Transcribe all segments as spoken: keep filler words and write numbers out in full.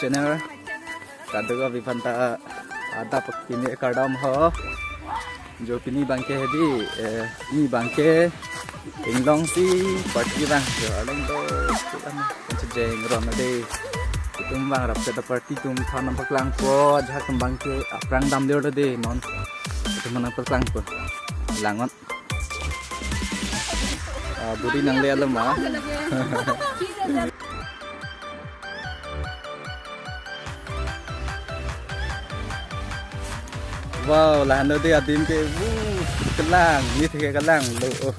Channel. Kadokave aphan ta adap pini kardom ho. Jo pini abangke hedi, eh, pini abangke inglongsi party abang jo along do, kan chejeng ron de. Itum abang rap seta party atum aphan nangpaklangpo, ajahak atum abangke aphrang damdelo de non. Itum aphan nangpaklangpo. Langnon. Ah, buri nangle alam ma. Wow, lahenlo de adim ke, wuh, kelang, ni theke kelang lo. Oh.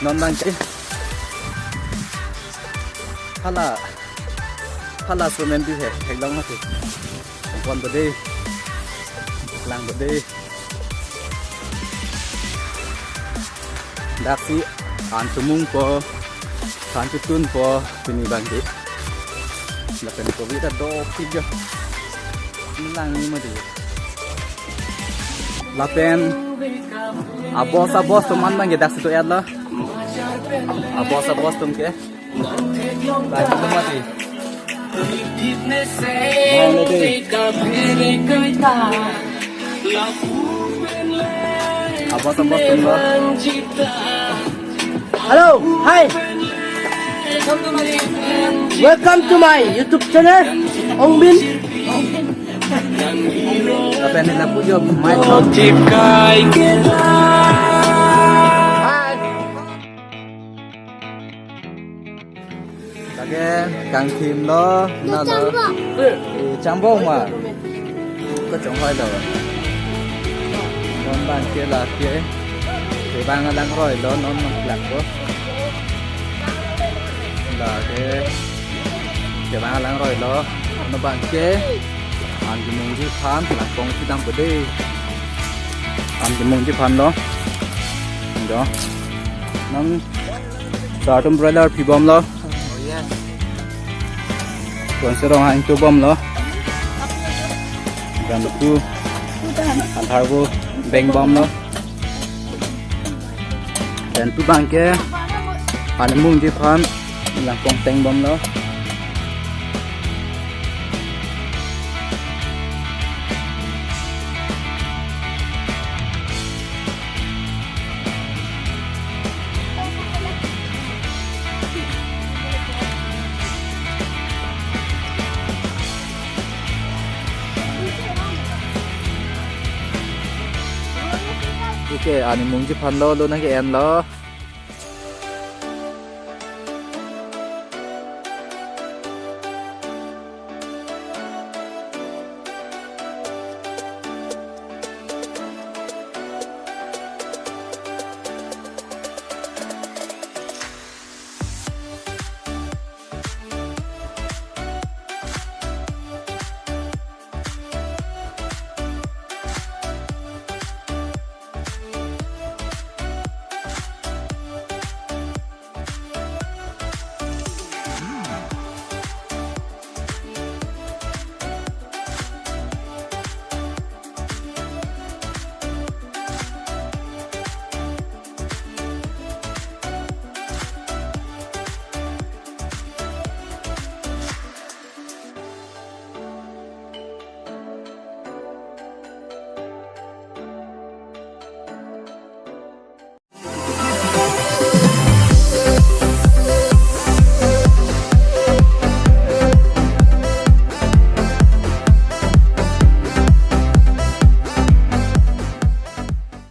Non abangke. Hala. Hala semen di he, heklong mati. Pon bede. Lang bede. Daksi an chemungpo, an chetunpo, pini abangke. Lapen kopi ta dopik jo. Langnon mati. Lapen abos abos atum an abangke daksi do-etlo. Abos abos atum ke. Langnon mati. Langnon mati. Abos abos atum lo. Hello, hi. Welcome to my YouTube channel, Ongbin. Lapen ni lapu jo, my vlog. Hi. Lake kangthim lo, na lo. Chambok. Eh, chambok ma. Kachonghoilo. Non abangke lake. Kevang alangroilo, non nangpaklangpo. Lake. Kevang alangroilo. Non abangke. An kemungji aphan, langpong si dampo de. An kemungji aphan lo. Jo. Non Sar atum broiler pibomlo. Oh, yes. Konserong hang tubomlo. Gantu. Athar bo bengbomlo. Gantu abangke. An kemungji aphan langpong tengbomlo. Okay, an kemungji aphan lo, lo nangke-enlo.